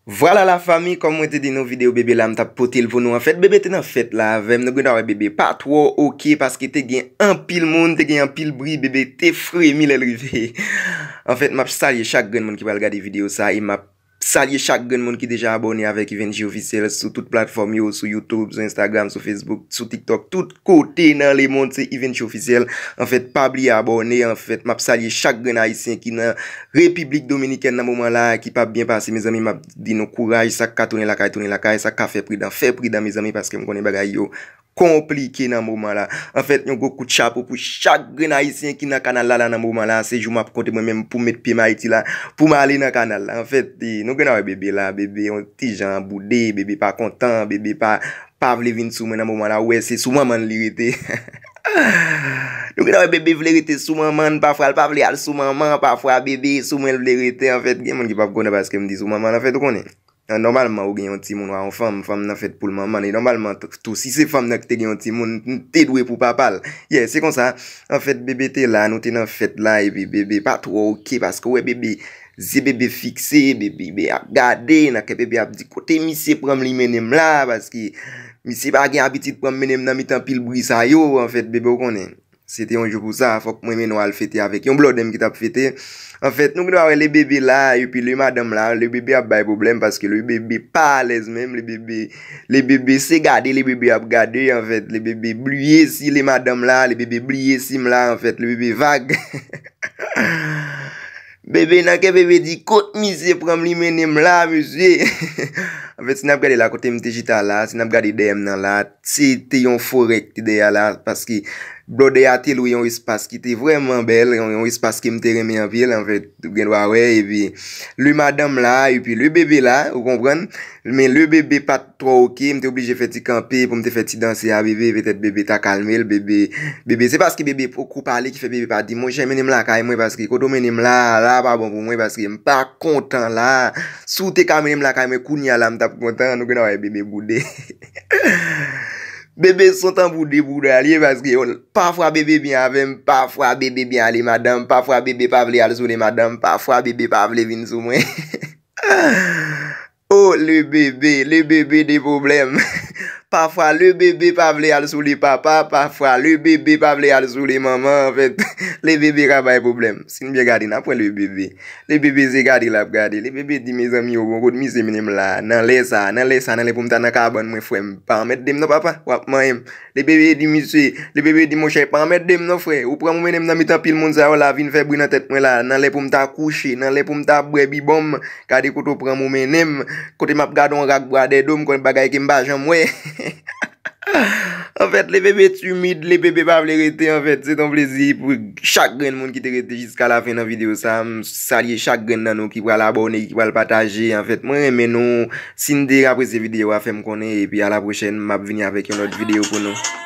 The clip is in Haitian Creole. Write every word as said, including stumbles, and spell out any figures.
Vwala la fami, kòm mwen te di nou, videyo bebe la m t ap pote l pou nou. Anfèt, bebe te nan fèt la avè m. Nou gen dwa wè bebe pa twò oke paske te gen anpil moun, te gen anpil bri, bebe te fremi lè l rive. Anfèt, m ap salye chak grenn moun ki pral gade videyo sa e m ap salye chak grenn moun ki deja abòne avèk Evenchi Ofisyèl sou tout platfòm yo, sou YouTube, sou Instagram, sou Facebook, sou TikTok, tout kote nan lemonn se Evenchi Ofisyèl. Anfèt, pa bliye abòne. Anfèt, m ap salye chak grenn ayisyen ki nan Repiblik Dominikèn nan moman la, ki p ap byen pase, mezanmi, m ap di nou kouraj, sa k ka tounen lakay, tounen lakay, sa k ka fè pridan, fè pridan, mezanmi, paske m konnen bagay yo konplike nan moman la. Anfèt, yon gwo kout chapo pou chak grenn ayisyen ki nan kanal la, la nan moman la. Se jou m ap konte mwen menm pou m met pye m Ayiti la, pou m ale nan kanal la. Anfèt, e, nou gen dwa wè bebe la, bebe yon ti jan boude, bebe pa kontan, bebe pa, pa vle vin sou mwen nan moman la. Ou wè, se sou manman l li rete. Nou gen dwa wè bebe vle rete sou manman l, pafwa l pa vle al sou manman, pafwa bebe sou mwen l vle rete. Anfèt, gen moun ki p ap konnen paske m di sou manman l, anfèt, ou konnen. An, nòmalman, ou gen yon timoun, w a yon fanm, fanm nan fèt pou l manman l. E nòmalman, t-, tou, si se fanm nan ki te gen yon timoun, te dwe pou papa l. Yeah, se konsa. Anfèt, bebe te la, nou te nan fèt la, epi bebe pa twò oke, paske w wè bebe, zye bebe fikse, bebe, bebe ap gade, nan kè bebe ap di, "Kote misye pran m li mennen m la?" Paske misye pa gen abitid pran m mennen m nan mitan pil bri sa yo, anfèt, bebe, ou konnen. Se te yon jou pou sa, fòk mwen mennen w al fete avèk yon blòdè m ki t ap fete. Anfèt, nou gen dwa wè le bebe la, epi le madanm la, le bebe ap bay pwoblèm paske le bebe pa alèz menm, le bebe, le bebe se gade, le bebe ap gade, anfèt, le bebe bliye si le madanm la, le bebe bliye si m la, anfèt, le bebe vag. Bebe nan kè bebe di, "Kot misye pran m li mennen m la, mesye?" Anfèt, si n ap gade la, kote m te chita la, si n ap gade dèyè m nan la, se te yon forè ki te dèyè la, paske blòdè a te lwe yon espas ki te vrèman bèl, yon, yon espas ke m te renmen anpil, anfèt, ou gen dwa wè, epi le madanm la, epi le bebe la, ou konprann? Men le bebe pa t twò oke, m te oblije fè ti kanpe pou m te fè ti danse a bebe, petèt bebe ta kalme l, bebe, bebe, se paske bebe poko pale ki fè bebe pa di, "Monchè, mennen m lakay mwen, paske kote w mennen m la, la pa bon pou mwen, paske m pa kontan la. Si w te ka mennen m lakay mwen kounye a la, m t ap kontan." Nou gen dwa wè bebe boude. Bebe se yon tan pou de bouda l ye, paske pafwa bebe byen avè m, pafwa bebe byen ale madanm, pafwa bebe pa vle al sou le madanm, pafwa bebe pa vle vin sou mwen. Oh, le bebe, le bebe de pwoblèm. Pafwa le bebe pa vle al sou le papa, pafwa le bebe pa vle al sou le manman, anfèt, le bebe ka bay pwoblèm. Si n byen gade, n ap wè le bebe. Le bebe se gade l ap gade. Le bebe di, "Mezanmi, yo, bon, kot misye mennen m la? Nan lè sa, nan lè sa, nan lè pou m ta nan kabann mwen, frè m, pa anmède m non, papa, w ap manyen m." Le bebe di misye, le bebe di, "Monchè, pa anmède m non, frè. Ou pran m ou mennen m nan mitan pil moun sa yo la, vin fè bri nan tèt mwen la, nan lè pou m ta kouche, nan lè pou m ta bwè bibon m, gade kote w pran m ou mennen m, kote m ap gade yon rak bwa dèdo m, konn bagay ke m pa janm wè." Anfèt, le bebe timid, le bebe pa vle rete, anfèt, se t on plezi pou chak grenn moun ki te rete jiska lafen nan videyo sa. M salye chak grenn nan nou ki pral abòne, ki pral pataje. Anfèt, mwen renmen nou. Si n te apresye videyo a, fè m konnen, epi a la pwochèn, m ap vini avèk yon lòt videyo pou nou.